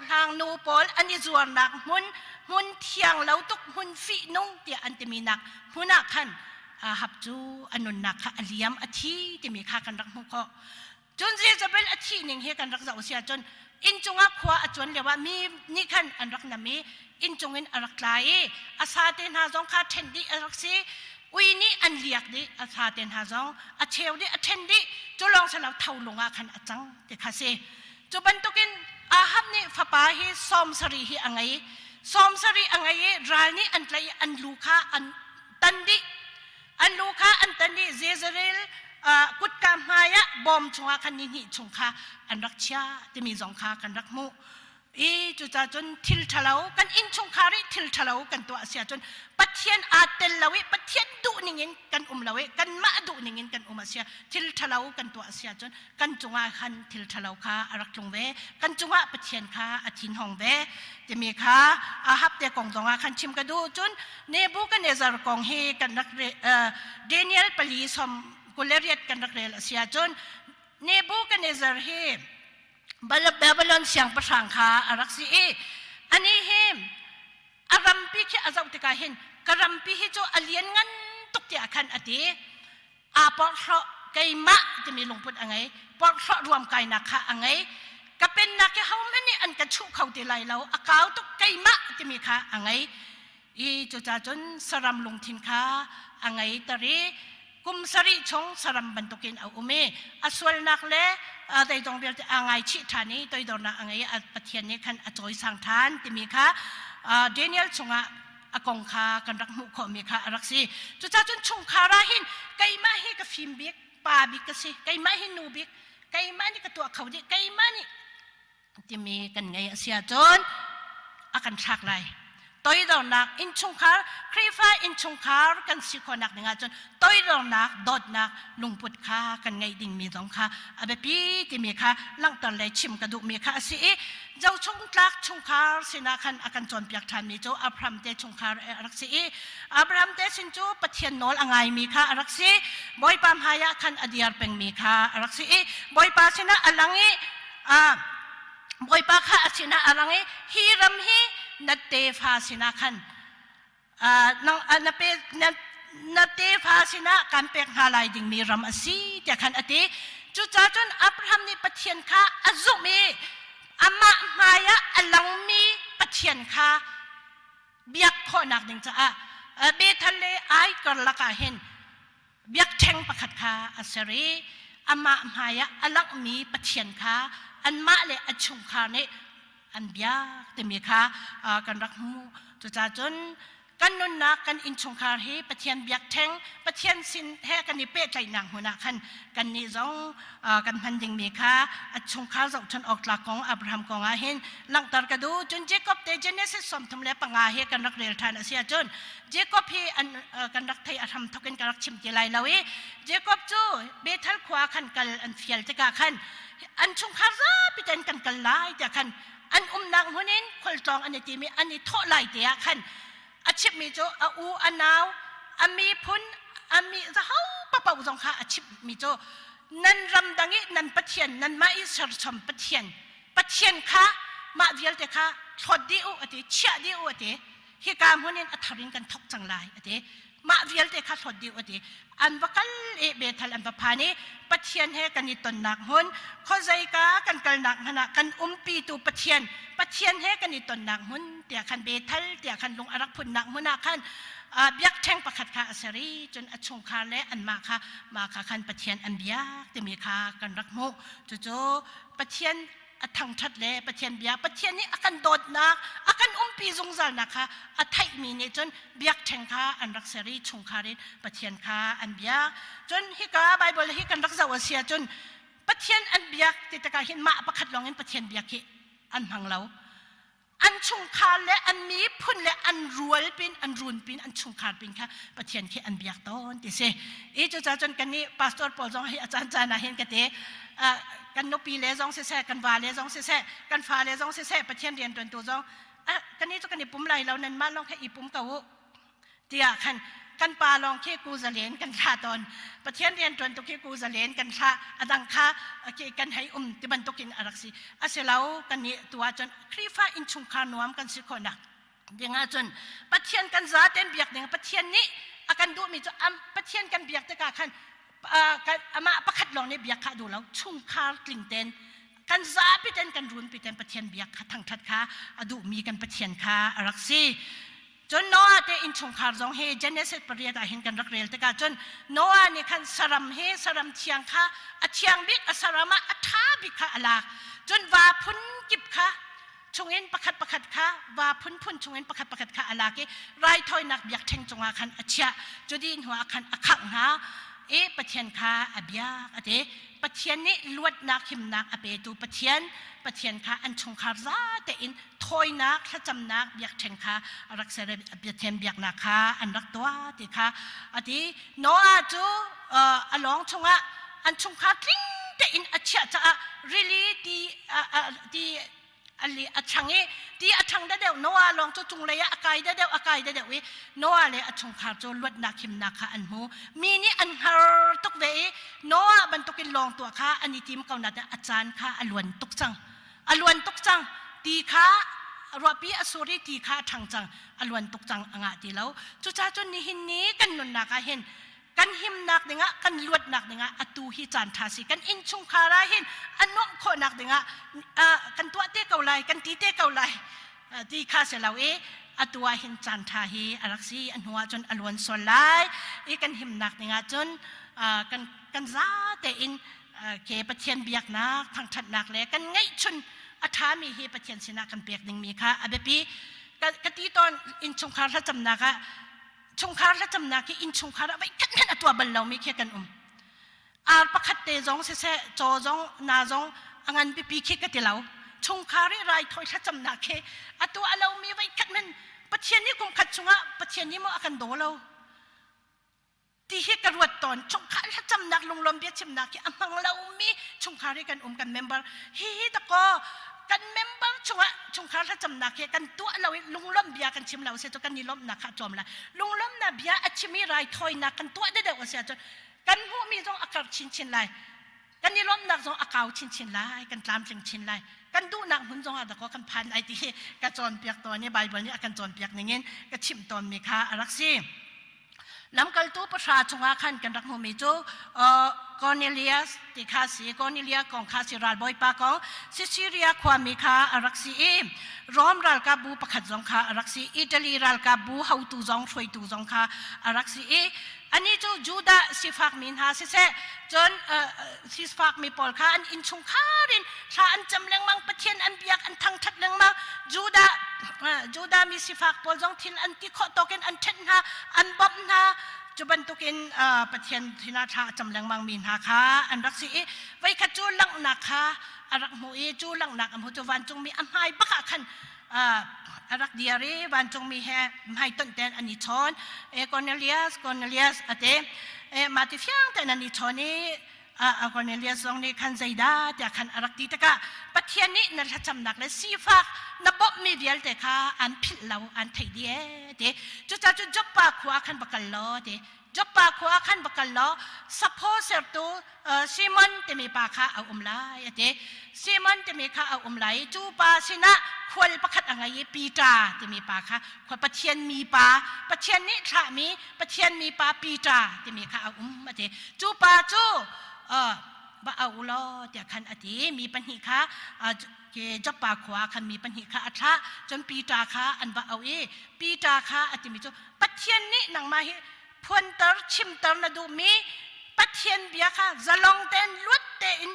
S1: hlang nu pawl an i zuarnak hmun hmun thiang lo tuk hmun fihnung tiah an timi nak hmun ah khan Ahab cu a nunnak kha a liam a thi timi kha kan rak hmuh khawh. Cun Jezebel a thih ning hi kan rak zoh si ahcun inn cungah khua a cuan lio ah mi nih khan an rak nam i inn cung in a rak tla i a sate hna zong kha ṭhen dih a rak si. Ui nih an liak dih a sate hna zong a cheu dih a ṭhen dih cu lawng si lo tholung ah khan a cang ti kha si. Cu bantukin Ahab nih fapa hi 70 hi a ngei. 70 a ngei i ral nih an tlaih i an lu kha an tan dih. An lu kha an tan i Jezreel kutka hmai ah bawm chungah khan ni hnih chung kha an rak chiah timi zong kha kan rak hmuh. I cucaah cun thil ṭhalo kan innchungkhar i thil ṭhalo kan tuah a si ahcun Pathian aa tel lo i Pathian duh ningin kan um lo i kanmah duh ningin kan um a si thil ṭhalo kan tuah a si ahcun kan cungah khan thil ṭhalo kha a rak tlung ve kan cungah Pathian kha a thinhong ve timi kha Ahab te kong zongah khan chim ka duh. Cun Nebuchadnezzar kong hi kan rak Daniel 4:28 kan rak rel a si ahcun Nebuchadnezzar hi Babylon siangpahrang kha a rak si i anih hi a rampi khi a zoh tikah hin ka rampi hi cu a lian ngan tuk tiah khan a ti. Aa porhhlawh, keimah timi lungput a ngei, porhhlawh ruamkainak kha a ngei. Ka pennak hi hohmanh nih an ka chuh kho ti lai lo, a kau tuk, keimah timi kha a ngei i cucaah cun saram lungthin kha a ngei ter i kum sarih chung saram bantukin a um i a sualnak le zeizong vialte aa ngaichih ṭhan i toidornak a ngei i Pathian nih khan a cawisang ṭhan timi kha Daniel chungah a kong kha kan rak hmuh khawhmi kha a rak si. Cucaah cun chungkhar ah hin keimah hi ka fim bik, pa bik ka si, keimah hi nu bik, keimah nih ka tuah kho dih, keimah nih timi kan ngei a si ahcun a kan thlak lai. Toidornak innchungkhar Khrihfa innchungkhar kan si khawhnak ding ahcun toidornak dawtnak lungput kha kan ngeih dingmi zong kha a biapi timi kha langhter le chim ka duhmi kha a si i zochungtlak chungkhar sinah khan a kan cawnpiak ṭhanmi cu Abraham te chungkhar a rak si i Abraham te sin cu Pathian nawl a ngaimi kha a rak si. Bawipa hmaiah khan a diar pengmi kha a rak si i Bawipa sinah a lang i Bawipa kha a sinah a lang i hi ram hi na tefa sinah khan na pe na tefa sinah kan pek hna lai dingmi ram a si tiah khan a ti. Cucaah cun Abraham nih Pathian kha a zumh i amah hmaiah a langmi Pathian kha biak khawhnak ding caah Bethel le Ai karlak ah hin biakṭheng pakhat kha a ser i amah hmaiah a langhmi Pathian kha anmah le a chungkhar nih an biak timi kha kan rak hmuh. Cucaah cun kan nunnak kan innchungkhar hi Pathian biakṭheng Pathian sin he kan i pehtlaihnak hmun ah khan kannih zong kan hman dingmi kha a chungkhar zohchun awk tlak kong Abraham kong ah hin langhter ka duh. Cun Jacob te Genesis 35 hi kan rak rel ṭhan a si ahcun Jacob hi an kan rak thei a hram thok in ka rak chim ti lai lo i Jacob cu Bethel khua khan kal an fial tikah khan an chungkhar zapi ten kan kal lai tiah khan an umnak hmun in khualtlawng an i timi an i thawh lai te ah khan a chimmi cu a u a nau a miphun a mi zaho papoh zong kha a chimmi cu nan ram dang i nan pathian nanmah i serchom pathian pathian kha mah vialte kha thlawt dih u ati chiah dih u ati hika hmun in a thar in kan thok cang lai ati mah vialte kha hlawt dih ati an va kal i Bethel an va phan i Pathian he kan i tonnak hmun khuazeika kan kalnak hmanh ah kan umpitu Pathian Pathian he kan i tonnak hmun tiah khan Bethel tiah khan lung a rak phunnak hmun ah khan biakṭheng pakhat kha a ser i cun a chungkhar le anmah kha mah kha khan Pathian an biak timi kha kan rak hmuh. Cucu Pathian a thangṭhat le Pathian bia Pathian nih a kan dawtnak a kan umpi zungzalnak kha a theihmi nih cun biakṭheng kha an rak ser i chungkhar in Pathian kha an biak. Cun hika Baibal hi kan rak zoh a si ahcun Pathian an biak ti tikah hin mah pakhat lawng in Pathian biak hi an hmang lo. An chungkhar le an miphun le an rual pin an run pin an chungkhar pin kha Pathian khi an biak tawn ti si. I cucaah cun kan nih pastor pawl zong hi a caan caan ah hin ka ti kan nupi le zong siseh kan va le zong siseh kan fa le zong siseh Pathian rianṭuantu zong kan nih cu kan i pum lai lo nanmah lawng kha i pum ko u tiah khan kan pa lawng khi ku zalen kan thlah tawn. Pathian rianṭuan tu khi ku zalen kan thlah, a dang kha kan hei um ti bantuk in a rak si. Asilo kan nih tu ahcun Khrihfa innchungkhar nuam kan si khawhnak ding ahcun Pathian kan zaten biak ding Pathian nih a kan duhmi cu Pathian kan biak tikah khan amah pakhat lawng nih biak kha a duh lo, chungkhar tling ten kan zapi ten kan runpi ten Pathian biak kha thangṭhat kha a duhmi kan Pathian kha a rak si. Cun Noah te innchungkhar zong hi Genesis pariat ah hin kan rak rel tikah cun Noah nih khan saram hi saram thiang kha a thiang bik a saram ah a ṭha bik kha a lak. Cun va phun kip kha chungin pakhat pakhat kha va phunphun chungin pakhat pakhat kha a lak i raithawinak biakṭheng cungah khan a chiah. Cu dih hnuah khan a khangh hna i Pathian kha a biak a ti. Pathian nih luatnak himnak a petu Pathian, Pathian kha an chungkhar zate in thawinak thlacamnak biakṭheng kha a rak ser i Pathian biaknak kha an rak tuah ti kha a ti. Noah cu a lawng chungah an chungkhar tling tein a chiah caah rili ti ti a chang i ti a ṭhang deuh. Noah lawng cu cunglei ah a kai deuh, a kai deuh i Noah le a chungkhar cu luatnak himnak kha an hmu. Mi nih an hngar tuk ve i Noah bantukin lawng tuah kha an i tim ko nain a caan kha a luan tuk cang. A luan tuk cang. Ti kha ruahpi a sur i ti kha a ṭhang cang. A luan tuk cang, a ngah ti lo. Cucaah cun nihin ni kan nunnak ah hin kan himnak dingah, kan luatnak dingah atu hi caan ṭha si. Kan innchungkhar ah hin a nuamh khawhnak dingah kan tuah te ko lai, kan ti te ko lai ti kha si lo i atu ah hin caan ṭha hi a rak si. A hnu ah cun a luan sual lai i kan himnak dingah cun kan kan za tein ke Pathian biaknak thangṭhatnak le kan ngeihchun a ṭhami hi Pathian sinah kan pek dingmi kha a biapi. Ka ti tawn, innchungkhar thlacamnak ah chungkhar thlacamnak hi innchungkhar ah voikhat hmanh a tuah bal lomi khi kan um. Ar pakhat te zong siseh, caw zong, na zong a ngan pipi khi ka ti lo. Chungkhar i raithawi thlacamnak khi a tuah lomi voikhat hmanh. Pathian nih kum khat chungah Pathian nih maw a kan daw lo ti hi ka ruat tawn. Chungkhar thlacamnak lunglawm biachimnak hi a hmang lomi chungkhar hi kan um kan member hi hi dakaw kan member chungah chungkhar thlacamnak hi kan tuah lo i lunglawm bia kan chim lo si cu kan i lawmhnak kha a tlawm lai. Lunglawmnak bia a chim i raithawinak kan tuah deuh a si ahcun kan hmuhmi zong a karh chinchin lai. Kan i lawmhnak zong a kau chinchin lai, kan tlamtling chin lai. Kan duhnak hmun zong ah dakaw kan phan lai ti hi ka cawnpiak tawn i Baibal nih a kan cawnpiak ningin ka chimh tawnmi kha a rak si. Lamkaltu pahra chungah khan kan rak hmuhmi cu Cornelius ti kha si. Cornelius kong kha si ralbawipa kong Caesarea khuami kha a rak si i Rom ralkapbu pakhat zong kha a rak si. Italy ralkapbu hotu zong hruaitu zong kha a rak si i anih cu Judah sifakmi hna siseh cun sifakmi pawl kha an innchungkhar in thla an cam lengmang Pathian an biak an thangṭhat lengmang Judah Judah mi sifak pawl zong thil an ti khawh tawk in an ṭhenh hna an bawmh hna cu bantukin Pathian sinah thla a cam lengmang mi hna kha an rak si i voikhat cu langhnak kha a rak hmu i cu langhnak a hmu cu vancungmi a hmai bak ah khan a rak dir i vancungmi he hmaitonh tein an i chawn. E Cornelius, Cornelius a ti. E mah ti fiang tein an i chawn i a Cornelius zong nih khan zeidah tiah khan a rak ti tikah Pathian nih na thlacamnak le sifak na bawmhmi vialte kha an philh lo an theih dih ee ti. Cucaah cu Joppa khua khan va kal law ti. Joppa khua khan va kal law saphaw sertu Simon timi pa kha a um lai a ti. Simon timi kha a um lai i cu pa sinah khual pakhat a ngei i Peter timi pa kha khua Pathian mi pa Pathian nih thlahmi Pathian mi pa Peter timi kha a um a ti. Cu pa cu va au law tiah khan a ti. Mi pahnih kha Joppa khua khan mi pahnih kha a thlah. Cun Peter kha an va auh i Peter kha a timi cu Pathian nih nangmah hi phuanter chimter na duhmi Pathian bia kha zalong tein luat tein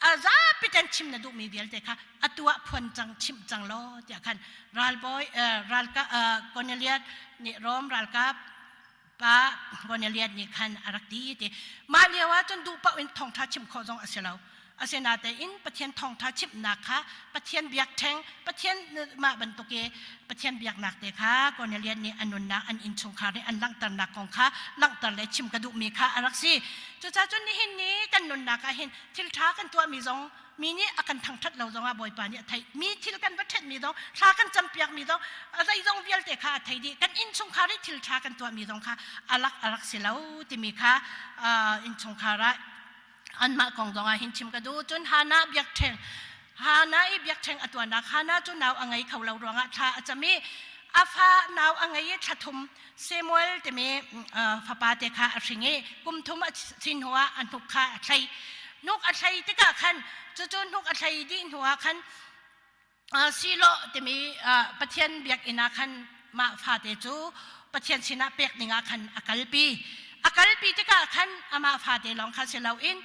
S1: a zapi tein chim na duhmi vialte kha atu ah phuan cang chimh cang law tiah khan ralbawi ralka Cornelius nih Rom ralkap pa Cornelius nih khan a rak ti ti mah lio ah cun duh paoh in thawngtha chim khawh zong a si lo. Asinain Pathian thawngṭha chimhnak kha Pathian biakṭheng, Pathian mah bantuk i Pathian biaknak te kha Cornelius nih a nunnak an innchungkhar nih an langhternak kong kha langhter le chim ka duhmi kha a rak si. Cucaah cun nihin ni kan nunnak ah hin thil ṭha kan tuahmi zong mi nih a kan thangṭhat lo zongah Bawipa nih a theih. Mi thil kan va ṭhenhmi zong, thla kan campiakmi zong, zeizong vialte kha a thei dih. Kan innchungkhar i thil ṭha kan tuahmi zong kha a lak a rak si lo timi kha innchungkhar ah anmah kong zong ah hin chim ka duh. Cun Hannah biakṭheng Hannah i biakṭheng a tuahnak Hannah cu nau a ngei kho lo ruangah thla a cam i a fa nau a ngei i thla thum Samuel timi fapa te kha a hring i kum thum a si hnuah a hnuk kha a thlei. Hnuk a thlei tikah khan cucu hnuk a thlei dih hnuah khan Shiloh timi Pathian biakinn ah khan mah fate cu Pathian sinah pek dingah khan a kalpi. A kalpi tikah khan amah fate lawng kha si loin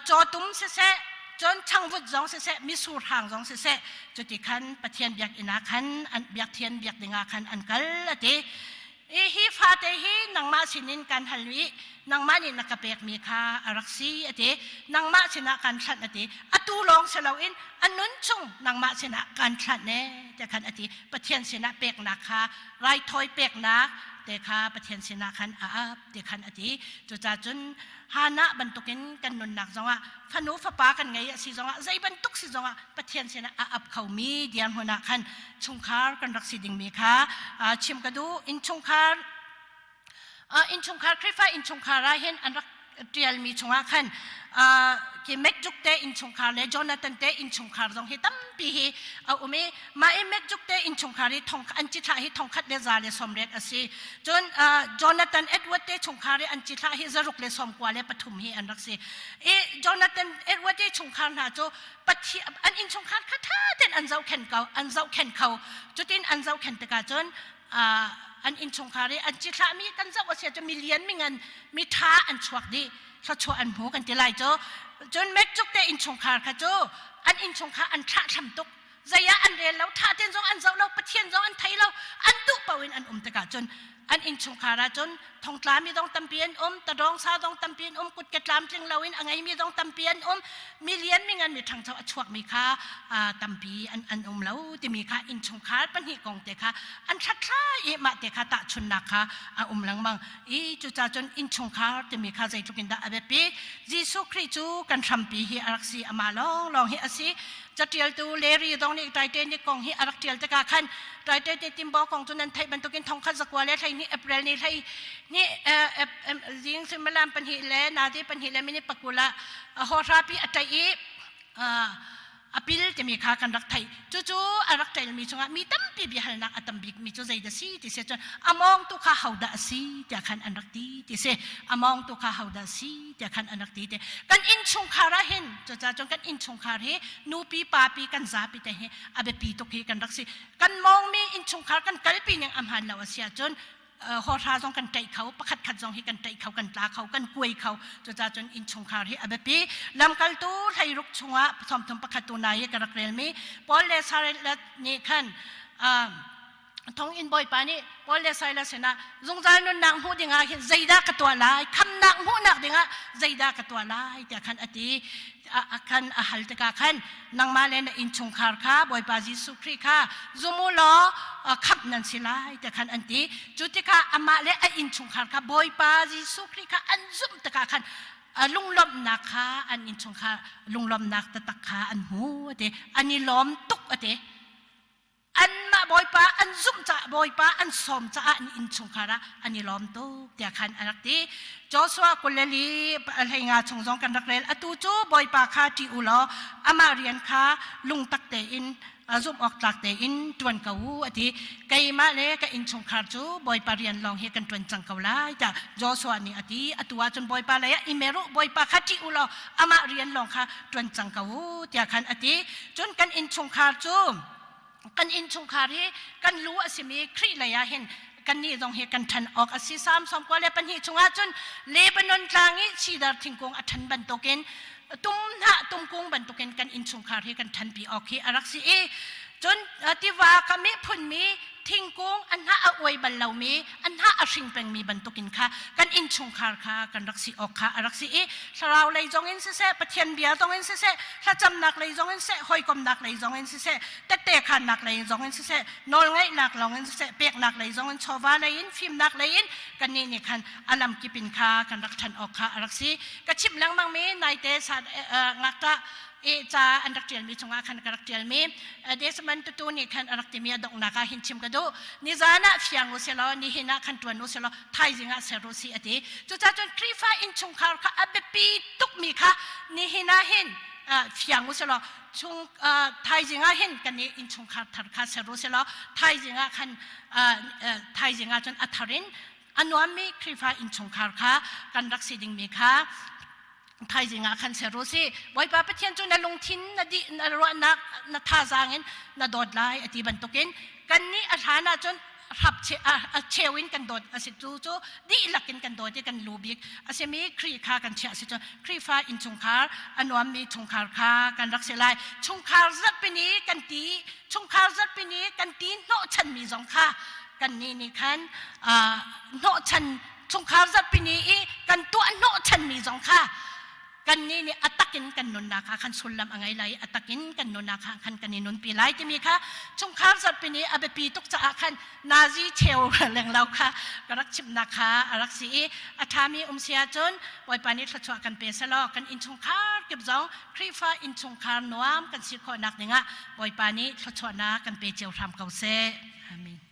S1: cawtum siseh, cun changvut zong siseh, mitsur hang zong siseh, cuti khan Pathian biakinn ah khan an biakthian biak dingah khan an kal a ti. Hi fate hi nangmah sinin kan hal i nangmah nih na ka pekmi kha a rak si a ti. Nangmah sinah kan thlanh a ti. Atu lawng si loin a nun chung nangmah sinah kan thlanh e tiah khan a ti. Pathian sinah peknak kha raithawi peknak te kha Pathian sinah khan a ap ti khan a ti. Cucaah cun Hannah bantukin kan nunnak zongah fanu fapa kan ngei a si zongah zei bantuk si zongah Pathian sinah a ap khomi dirhmun ah khan chungkhar kan rak si dingmi kha chim ka duh. Innchungkhar innchungkhar Khrihfa innchungkhar ah hin an rak ṭialmi chungah khan ki Mekjuk te innchungkhar le Jonathan te innchungkhar zong hi tampi hi a um i mah i Mekjuk te innchungkhar hi thong an cithlah hi thongkhat le za le sawmriat a si. Cun Jonathan Edward te chungkhar i an cithlah hi zaruk le sawmkua le pathum hi an rak si. I Jonathan Edward te chungkhar hna cu Pathian an innchungkhar kha ṭha tein an zohkhenh ko an zohkhenh kho. Cutin an zohkhenh tikah cun an innchungkhar i an cithlahmi kan zoh a si ahcun mi lian mi ngan mi ṭha an chuak dih thluachuah an hmu kan ti lai cu. Cun Mekcuk te innchungkhar kha cu an innchungkhar an thlahthlam tuk. Zei ah an rel lo, ṭha tein zong an zoh lo, Pathian zong an thei lo, an duh paoh in an um tikah cun an innchungkhar ah cun thongtlami zong tampi an um, tadawng sa zong tampi an um, kutke tlamtling loin a ngeimi zong tampi an um, milian mingan mi ṭhangcho a chuakmi kha tampi an, an um lo timi kha innchungkhar pahnih kong te kha an hlathlai i mah te kha tahchunnak kha a um lengmang i cucaah cun innchungkhar timi kha zeitluk in dah a biapi. Jesuh Khrih cu kan hrampi hi a rak si, amah lawnglawng hi a si. Catialtu Larry zong nih Titanic kong hi a rak tial tikah khan Titanic timbo kong cu nan theih bantukin 1912 April ni hlei ni zing suimilam pahnih le nadi pahnih le minute pakul ah hawhrapi a ṭaih i a pil timi kha kan rak theih. Cucu a rak ṭailmi chungah mi tampi biahalnak a tam bikmi cu zeidah si ti si cun a mawngtu kha hodah a si tiah khan an rak ti ti si. A mawngtu kha hodah a si tiah khan an rak ti ti. Kan innchungkhar ah hin cucaah cun kan innchungkhar hi nupi papi kan zapi te hi a biapi tuk hi kan rak si. Kan mawngmi innchungkhar kan kalpi ning a hmaan lo a si ahcun hawhra zong kan ṭaih kho, pakhat khat zong hi kan ṭaih kho, kan tla kho, kan kuai kho. Cucaah cun innchungkhar hi a biapi. Lamkaltu 16 chungah 31 tu nai i ka rak relmi Paul le Silas nih khan thonginn bawipa nih Paul le Silas sinah zungzal nunnak hmuh dingah hin zeidah ka tuah lai, khamnak hmuhnak dingah zeidah ka tuah lai tiah khan a ti. A khan a hal tikah khan nangmah le na innchungkhar kha Bawipa Jesuh Khrih kha zum u law khamh nan si lai tiah khan an ti. Cu tikah amah le a innchungkhar kha Bawipa Jesuh Khrih kha an zumh tikah khan lunglawmhnak kha an innchungkhar lunglawmhnak taktak kha an hmu a ti. An i lawm tuk a ti. Anmah Bawipa an zumh caah, Bawipa an sawm caah an innchungkhar ah an i lawm tuk tiah khan a rak ti. Joshua 24 hleinga chung zong kan rak rel. Atu cu Bawipa kha ṭih u law amah rian kha lungtak tein zumh awk tlak tein ṭuan ko u a ti. Keimah le ka innchungkhar cu Bawipa rian lawng hi kan ṭuan cang ko lai tiah Joshua nih a ti. Atu ahcun Bawipa lei ah i mer u, Bawipa kha ṭih u law amah rian lawng kha ṭuan cang ko u tiah khan a ti. Cun kan innchungkhar cu kan innchungkhar hi kan lu a simi Khrih lei ah hin kannih zong hi kan ṭhan awk a si. Salm 92 chungah cun Lebanon tlang i cedar thingkung a ṭhan bantukin tum hnah tumkung bantukin kan innchungkhar hi kan ṭhanpi awk hi a rak si i cun tiva kam i phunmi thingkung a hnah a uai bal lomi, a hnah a hring pengmi bantukin kha kan innchungkhar kha kan rak si awk kha a rak si i thlarau lei zong in siseh, Pathian bia zong in siseh, thlacamnak lei zong in siseh, hawikomnak lei zong in siseh, tette khannak lei zong in siseh, nawlngaihnak lawng in siseh, peknak lei zong in, chawva lei in, fimnak lei in kannih nih khan a lamkip in kha kan rak ṭhan awk kha a rak si. Ka chimh lengmangmi naite ngakṭah i ca an rak ṭialmi chungah khan ka rak ṭialmi Desmond Tutu nih khan a rak timi a donghnak ah hin chim ka duh. Nizan ah fiang u silaw, nihin ah khan ṭuan u silaw, thaizing ah ser u si a ti. Cucaah cun Khrihfa innchungkhar kha a biapi tukmi kha nihin ah hin fiang u silaw, chung thaizing ah hin kan i innchungkhar thar kha ser u silaw, thaizing ah khan thaizing ah cun a thar in a nuammi Khrihfa innchungkhar kha kan rak si dingmi kha thaizing ah khan ser u si. Bawipa Pathian cu na lungthin, na dih, na ruahnak, na thazaang in na dawt lai a ti bantukin kannih a hlan ah cun hrap a cheu in kan dawt a si tu cu dihlak in kan dawt i kan lu bik a simi Khrih kha kan chiah si cu Khrihfa innchungkhar a nuammi chungkhar kha kan rak si lai. Chungkhar zarhpini kan ti, chungkhar zarhpini kan ti hnawhchanmi zong kha kannih nih khan hnawhchan chungkhar zarhpini i kan tuah hnawhchanmi zong kha kannih nih a takin kan nunnak ah khan sullam a ngei lai, a takin kan nunnak ah khan kan i nunpi lai timi kha chungkhar zarhpini a biapi tuk caah khan nazi cheu lenglo kha ka rak chimnak kha a rak si i a ṭhami um si ahcun Bawipa nih thluachuah kan pe selaw kan innchungkhar kip zong Khrihfa innchungkhar nuam kan si khawhnak dingah Bawipa nih thluachuahnak kan pe cio hram ko seh. Amen.